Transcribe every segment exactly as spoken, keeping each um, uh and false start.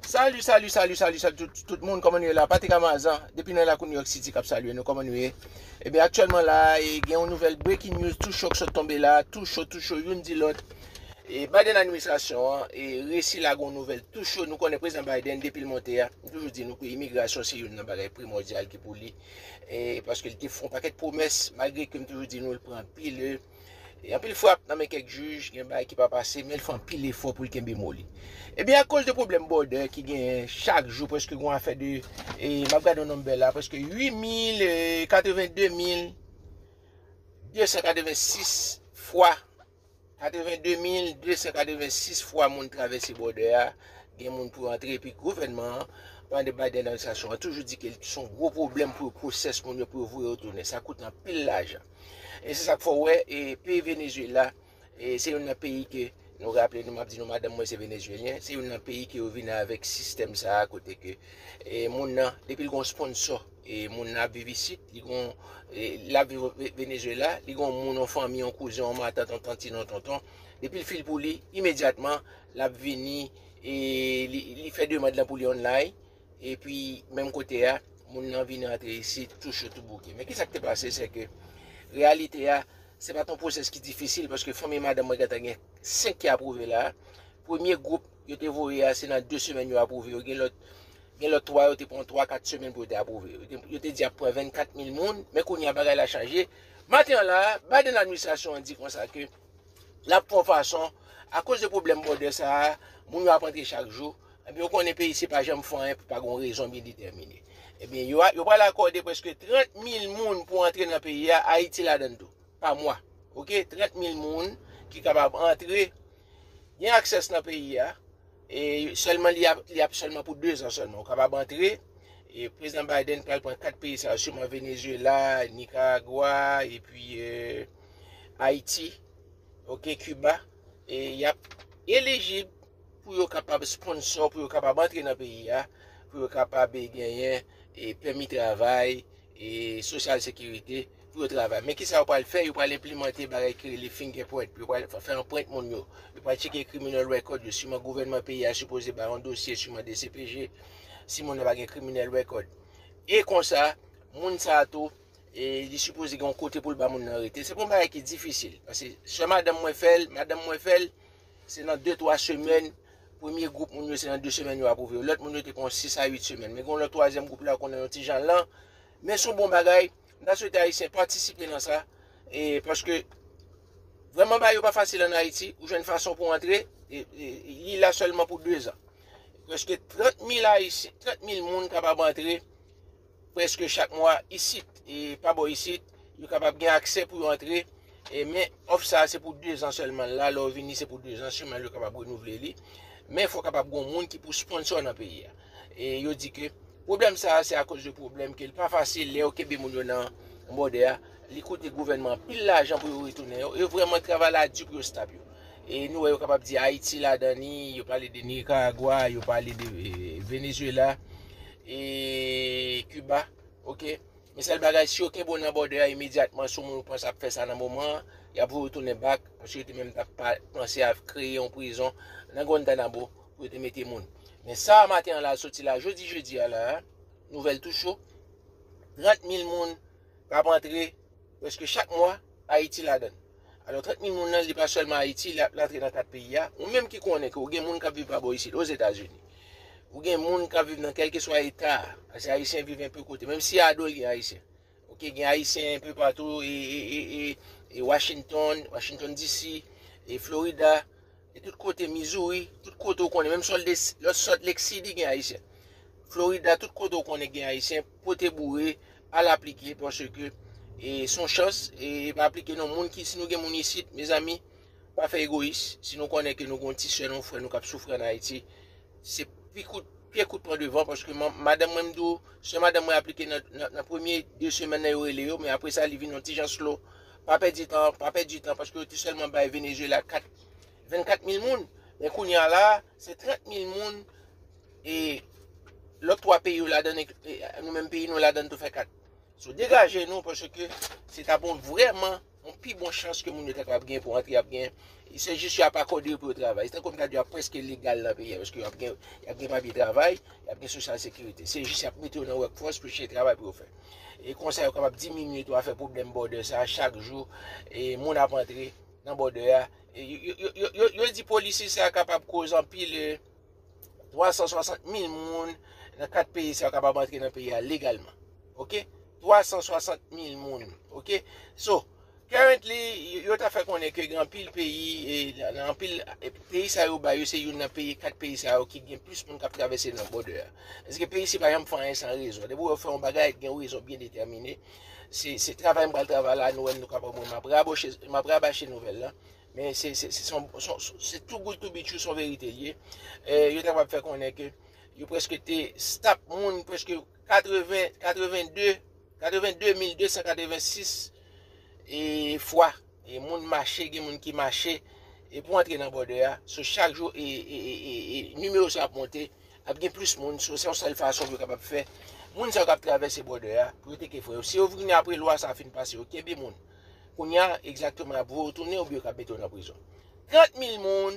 Salut, salut, salut, salut, salut tout, tout moun, kòman nou ye la? Patrick Amazan, depi nan lakou New York City k ap salye nou, kòman nou ye? Ebyen, aktyèlman la, e, gen yon nouvèl breaking news tou cho k sot tonbe la, tou cho, tou cho, youn di lòt. E, Biden administrasyon an, e, resi lage yon nouvèl tou cho, nou konnen prezidan Biden, depi l monte a, m toujou di nou ke imigrasyon se youn nan bagay primòdyal ki pou li. E, paske li te fè yon pakèt pwomès, malgre ke m toujou di nou, l pran anpil, e, e anpil frap nan men kèk jij, gen bagay ki pa pase, men l fè anpil efò pou l kenbe mo li. Ebyen, akoz de pwoblèm bòdè ki genyen chak jou, prèske gen yon afè de, e, m ap gade yon nonm bèl la, prèske uit mil, e, katreven de mil de san katreven sis fwa, katreven de mil de san katreven sis fwa moun travèse bòdè a, gen moun pou antre, epi gouvènman an, pandan Biden administrasyon an, toujou di ke se yon gwo pwoblèm pou yo pwosès moun yo, pou yo voye yo tounen. Sa koute anpil lajan. E se sa k fè w wè, e peyi Venezuela, e se youn nan peyi ke, nou raple nou, m ap di nou, madanm mwen se venezuelyen, se youn nan peyi ke yo vini avèk sistèm sa a, kote ke, e moun nan, depi l gon sponsò, e moun nan ap viv isit, li gon, e l ap viv Ve-, Venezuela, li gon moun, yon fanmi, yon kouzen, yon matant, yon tantin, yon tonton, depi l fil pou li, imedyatman, l ap vini, e li, li fè demann lan pou li online, epi menm kote a, moun nan vini antre isit, tou cho, tou bouke. Men kisa k te pase, se ke reyalite a, se pa t yon pwosès ki difisil, paske fanmi madanm mwen gentan gen senk ki apwouve la. Premye gwoup yo te voye a, se nan de semèn yo apwouve yo. Gen lòt, gen lòt twa, yo te pran twa, kat semèn pou yo te apwouve yo. Yo te, yo te di ap pran vennkat mil moun, men kounye a bagay la chanje. Maten an la, Biden administrasyon an di konsa ke l ap fè yon fason, akoz de pwoblèm bòdè sa a, moun yo ap antre chak jou. Ebyen, ou konnen peyi se pa janm fè anyen pou pa gen yon rezon byen detèmine. Ebyen, yo, yo pral akòde prèske trant mil moun pou antre nan peyi a, Ayiti ladann tou, pa mwa. Oke? Trant mil moun ki kapab antre, gen aksès nan peyi a, e sèlman li ap, li ap sèlman pou dezan sèlman. Ou kapab antre, e prezidan Biden pral pran kat peyi sa yo, siman Venezuela, Nicaragua, epi, e, Ayiti, oke, Cuba, e y ap elijib pou yo kapab sponsò, pou yo kapab antre nan peyi a, pou yo kapab, e, genyen, e, pèmi travay, e, sosyal sekirite, pou yo travay. Men kisa yo pral fè? Yo pral enplimante bagay ki rele fingerprint. Yo pral fè, fè anprent moun yo. Yo pral tcheke criminal record yo. Siman gouvènman peyi a sipoze bay yon dosye, siman D C P J, si moun nan pa gen criminal record. E konsa, moun sa a tou, e li sipoze gen yon kote pou l ba moun nan rete. Se pa yon bagay ki difisil. Paske sè madanm mwen fè l, madanm mwen fè l, se nan de, twa semèn, premye gwoup moun yo, se nan de semèn yo apwouve yo. Lòt moun yo te pran sis a uit semèn. Men gen yon lòt twazyèm gwoup la, konnen yon ti jan lan. Men se yon bon bagay. M ta swete Ayisyen patisipe nan sa. E paske vrèman bagay yo pa fasil ann Ayiti. Ou jwenn fason pou antre. E, e, li la sèlman pou dezan. Prèske trant mil Ayisyen, trant mil moun kapab antre prèske chak mwa isit, e pa bò isit, yo kapab gen aksè pou yo antre, e men òf sa a se pou dezan sèlman la, lè w vini se pou dezan, siman yo kapab renouvle li, men fò kapab gen yon moun ki pou sponsò nan peyi a. E yo di ke pwoblèm sa a se akoz de pwoblèm ke l pa fasil lè yo kenbe moun yo nan bòdè a, li koute gouvènman anpil lajan pou yo retounen, yo, yo vrèman travay la di pou yo stap yo. E nou wè yo kapab di Ayiti ladan li, yo pale de Nicaragua, yo pale de, e, Venezuela, e Cuba, oke? Men sèl bagay, si yo kenbe w nan bòdè a imedyatman, si yon moun ou panse ap fè sa nan moman an, y ap voye w tounen bak, paske yo te menm t ap pa, panse a kreye yon prizon nan Guantanamo pou yo te mete moun. Men sa a maten an la, soti la, jodi jedi a la, nouvèl tou cho, trant mil moun k ap antre prèske chak mwa, Ayiti ladan l. Alò, trant mil moun nan, li pa sèlman Ayiti, l ap, l antre nan kat peyi a. Ou menm ki konnen ke ou gen moun k ap viv pa bò isit, Ozetazini. Ou gen moun k ap viv nan kèlkeswa eta a, paske Ayisyen viv enpe kote. Menm Seattle gen Ayisyen. Oke, gen Ayisyen enpe patou, e, e, e, e, e Washington, Washington D C, e Florida, e tout kote, Missouri, tout kote ou konnen, menm Salt Lake, Salt Lake City gen Ayisyen. Florida, tout kote ou konnen gen Ayisyen, pote boure, al aplike, paske, e, se yon chans, e, pa aplike non, moun ki, si nou gen moun isit, mezanmi, pa fè egoyis, si nou konnen ke nou gen yon ti sè, yon frè nou k ap soufri ann Ayiti, se pi kout, pye kout pran devan, paske man-, madanm mwen m di w, sè madanm mwen aplike nan, nan, nan premye de semèn nan yo rele yo, men apre sa, li vin yon ti jan slow. Pa pèdi tan, pa pèdi tan, paske yo te sèlman bay Venezuela kat, vennkat mil moun, men kounye a la, se trant mil moun, e lòt twa peyi yo ladan, e nou menm peyi nou ladan tou fè kat. So, degaje nou, paske se ta bon vrèman yon pi bon chans ke moun yo ta kapab gen pou antre, y ap gen, se jis yo ap akòde yo pou yo travay. Se tankou m ta di yo ap prèske legal nan peyi a, paske y ap gen, y ap gen papye travay, y ap gen sosyal sekirite. Se jis y ap mete yo nan workforce pou chèche travay pou yo fè. E konsa yo kapab diminye tou afè pwoblèm bòdè sa a chak jou, e moun ap antre nan bòdè a. E yo, yo, yo, yo, yo, yo di polisi sa a kapab koz anpil, e, twa san swasant mil moun nan kat peyi sa yo kapab antre nan peyi a legalman. Oke? Twa san swasant mil moun. Oke? So, currently, yo, yo ta fè konnen ke gen anpil peyi, e, nan, nan anpil, e, peyi sa yo ba yo, se youn nan peyi, kat peyi sa yo ki gen plis moun k ap travèse nan bòdè a. Paske peyi se pa janm fè anyen san rezon. Depi w fè yon bagay, gen yon rezon byen detèmine. Se, se travay m pral travay la, nou wè m, nou kapab wè m ap rabache, m ap rabache nouvèl la. Men se, se, se, se, se, se too good to be true, se yon verite l ye. E, yo ta kapab fè konnen ke yo prèske te stop moun, prèske katreven, katreven de, katreven de mil de san katreven sis, e, fwa. E moun mache, gen moun ki mache, e pou antre nan bòdè a. So, chak jou, e, e, e, e, e nimewo sa ap monte, ap gen plis moun. So, se yon sèl fason pou yo kapab fè moun sa yo k ap travèse bòdè a, pou yo teke frè yo. Si yo vini apre lwa sa a fin pase, yo kenbe moun. Kounye a, egzakteman, y ap voye w tounen oubyen yo ka mete w nan prizon. Trant mil moun,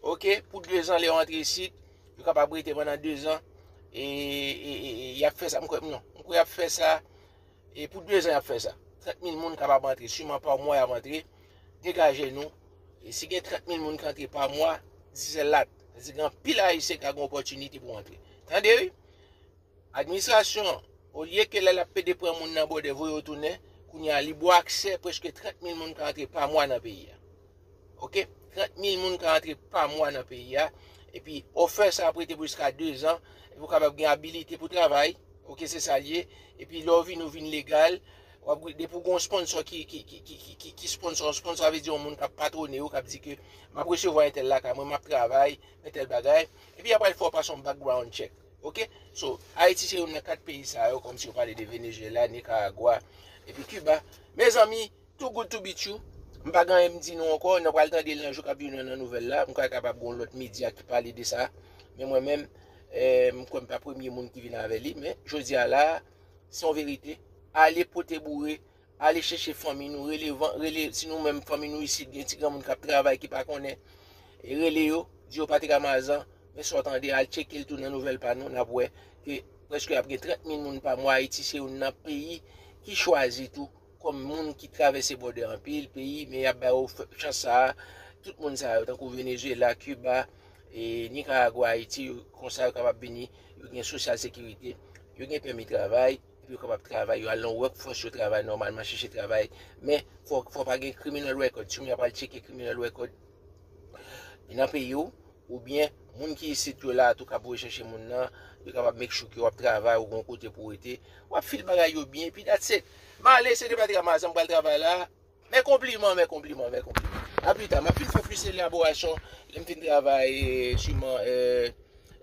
oke, pou de zan, lè yo antre isit, yo kapab rete pandan de zan, e, e, e, e y ap fè sa, m kwè, non, m kwè y ap fè sa, e pou de zan y ap fè sa. Trant mil moun kapab antre, siman pa mwa y ap antre, degaje nou, e si gen trant mil moun ki antre pa mwa, this is a lot. Sa vle di gen anpil Ayisyen ki ka gen opòtinite pou antre. Tande wi, administrasyon, olye ke lè l ap pede pran moun nan bòdè voye yo tounen, kounye a li ba w aksè prèske trant mil moun ka antre pa mwa nan peyi a. Oke? Trant mil moun ka antre pa mwa nan peyi a. Epi ofè sa ap rete pou jiska de zan. Epi w kapab gen abilite pou travay. Oke, se sa l ye. Epi lè w vini, w vin legal. W ap, depi w gen yon sponsor ki, ki, ki, ki, ki, ki sponsor, yon sponsor sa vle di yon moun k ap patwone w, k ap di ke m ap resevwa entèl lakay mwen, m ap travay, entèl bagay. Epi y ap al fè w pase yon background check. Oke? So, Ayiti se youn nan kat peyi sa yo, kòmsi yo pale de Venezuela, Nicaragua, epi Cuba. Mezanmi, too good to be true. M pa gen anyen m di nou ankò, nou pral tande l nan jou k ap vini yo nan nouvèl la. M kwè kapab gen yon lòt medya ki pale de sa. Men mwen menm, eh, m kwè m pa premye moun ki vin avè li, men jodi a la, se yon verite. Ale pote boure, ale chèche fanmi nou, rele, van- rele, si nou menm fanmi nou isit, gen ti granmoun k ap travay ki pa konnen, e rele yo, di yo Patrick Amazan, men sa w tande, al tcheke l tou nan nouvèl pa nou, n ap wè ke prèske ap gen trant mil moun pa mwa. Ayiti se youn nan peyi ki chwazi tou kòm moun ki travèse bòdè anpil peyi, men y ap ba yo f- chans sa a. Tout moun sa yo, tankou Venezuela, Cuba, e Nicaragua, Ayiti, yo, konsa yo kapab vini, yo gen sosyal sekirite, yo gen pèmi travay, epi yo kapab travay, yo al nan workforce, yo travay nòmalman, chèche travay. Men, fò, fò pa gen criminal record. Si moun yo pral tcheke criminal record nan peyi w, oubyen moun ki isit yo la tou k ap voye chèche moun nan, yo kapab make sure ke w ap travay, ou gon kote pou w rete, w ap fil bagay yo byen, epi that's it. M ale, se te Patrick Amazan, m pral travay la. Mes compliments, mes compliments, mes compliments. A pita, m ap fin fè plis elaborasyon lè m fin travay, e, siman, e,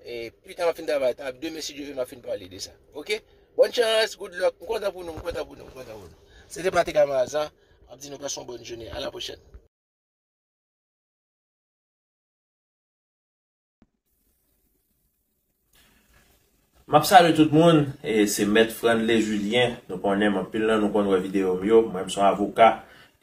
e, pita m ap fin travay, ta, demen, si Dye vle, m ap fin pale de sa. Oke? Bòn chans, good luck. M kontan pou nou, m kontan pou nou, m kontan pou nou. Se te Patrick Amazan, m ap di nou pase yon bòn jounen. A la pwochèn. M ap salye tout moun, e se Mèt Franley Julien. Nou konnen m anpil nan nou konn wè videyo m yo. Mwen, m se yon avoka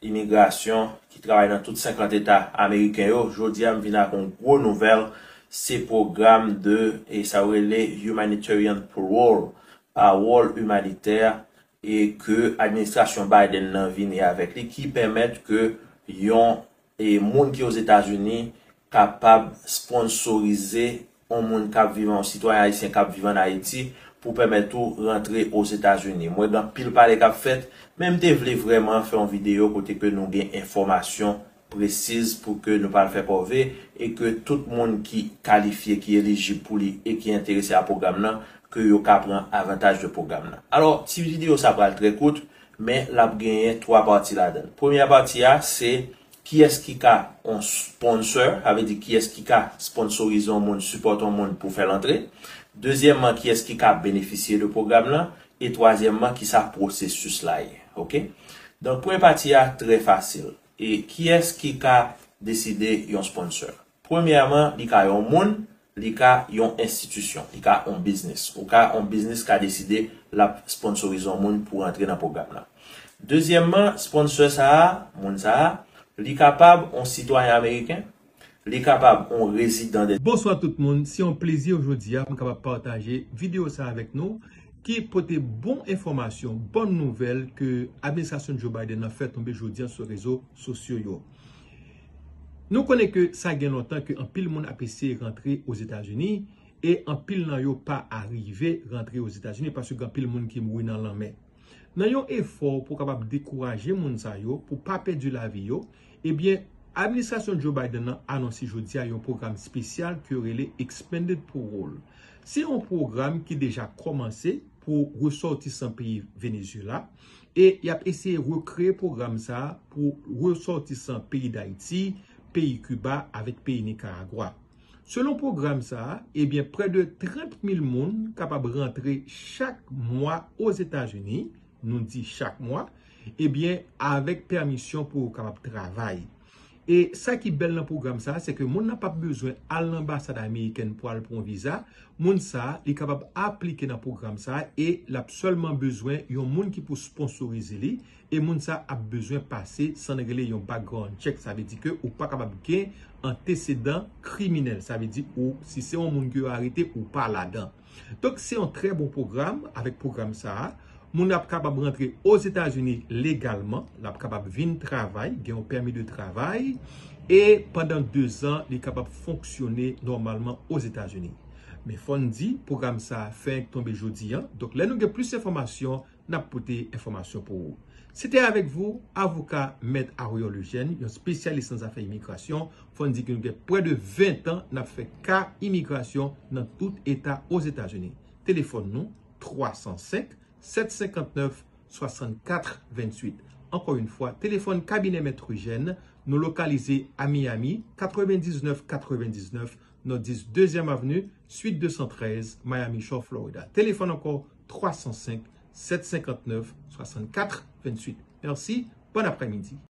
imigrasyon ki travay nan tout senkant eta ameriken yo. Jodi a, m vin ak yon gwo nouvèl. Se pwogram de, e sa yo rele humanitarian parole, pawòl imanitè, e ke administrasyon Biden nan vini avèk li, ki pèmèt ke yon, e, moun ki Ozetazini kapab sponsorize yon moun k ap viv, yon sitwayen ayisyen k ap viv ann Ayiti, pou pèmèt ou rantre Ozetazini. Mwen gen anpil pale k ap fèt, men m te vle vrèman fè yon videyo kote ke nou gen enfòmasyon presiz pou ke nou pa al fè kòve, e ke tout moun ki kalifye, ki elijib pou li e ki enterese a pwogram nan, ke yo ka pran avantaj de pwogram nan. Alò, ti videyo sa pral trè kout, men l ap genyen twa pati ladan l. Premyè pati a, se kiyès ki ka yon sponsor, sa vle di kiyès ki ka sponsorize yon moun, sipòte yon moun pou fè l antre. Dezyèmman, kiyès ki ka benefisye de pwogram nan. E twazyèmman, kisa pwosesis la ye. Oke? Donk, premye pati a trè fasil. E kiyès ki ka deside yon sponsor? Premyèman, li ka yon moun, li ka yon enstitisyon, li ka yon biznis. Ou ka, yon biznis ka deside l ap sponsorize yon moun pou rantre nan pwogram nan. Dezyèmman, sponsor sa a, moun sa a, li kapab yon sitwayen ameriken, li kapab yon rezidan de. Bonswa tout moun, se yon plezi jodi a pou m kapab pataje videyo sa a avèk nou ki pote bon enfòmasyon, bon nouvèl ke administrasyon Joe Biden nan fè tonbe jodi a sou rezo sosyo yo. Nou konnen ke sa gen lontan ke anpil moun ap eseye rantre Ozetazini e anpil nan yo pa arive rantre Ozetazini paske gen anpil moun ki mouri nan lanmè. Nan yon efò pou kapab dekouraje moun sa yo pou pa pèdi lavi yo, ebyen, administrasyon Joe Biden nan anonse jodi a yon pwogram espesyal ke yo rele Expanded Parole. Se yon pwogram ki deja kòmanse pou resòtisan peyi Venezuela e y ap eseye rekreye pwogram sa a pou resòtisan peyi Dayiti, peyi Kiba avèk peyi Nikaragwa. Selon pwogram sa a, ebyen, prè de trant mil moun kapab rantre chak mwa Ozetazini, nou di chak mwa, ebyen, avèk pèmisyon pou yo kapab travay. E sa ki bèl nan pwogram sa a, se ke moun nan p ap bezwen al nan anbasad amerikèn pou al pran viza. Moun sa a, li kapab aplike nan pwogram sa a e l ap sèlman bezwen yon moun ki pou sponsorize li. E moun sa ap bezwen pase sa n rele yon background check. Sa vle di ke ou pa kapab gen antesedan kriminèl. Sa vle di ou, si se yon moun ke yo arete, ou pa ladan. Donk, se yon trè bon pwogram. Avèk pwogram sa a, moun ap kapab rantre Ozetazini legalman, l ap kapab vin travay, gen yon pèmi de travay, e pandan dezan, li kapab fonksyone nòmalman Ozetazini. Men fò n di, pwogram sa a fenk tonbe jodi a. Donk, lè nou gen plis enfòmasyon, n ap pote enfòmasyon pou ou. Se te avèk vou, avoka Mèt Ariel Eugène, yon espesyalis nan zafè imigrasyon. Fò n di ke nou gen prè de ven tan n ap fè ka imigrasyon nan tout eta Ozetazini. Telefòn nou, twa san senk, sèt senkant nèf, swasannkat, venntuit. Ankò yon fwa, telefòn kabinè Mèt Eugène, nou lokalize a Miami, katrevendiznèf katrevendiznèf, Nòdis dezyèm Avni, Suite de san trèz, Miami Shore, Florida. Telefòn ankò, twa san senk, sèt senkant nèf, swasannkat, venntuit. Mèsi, bòn aprèmidi.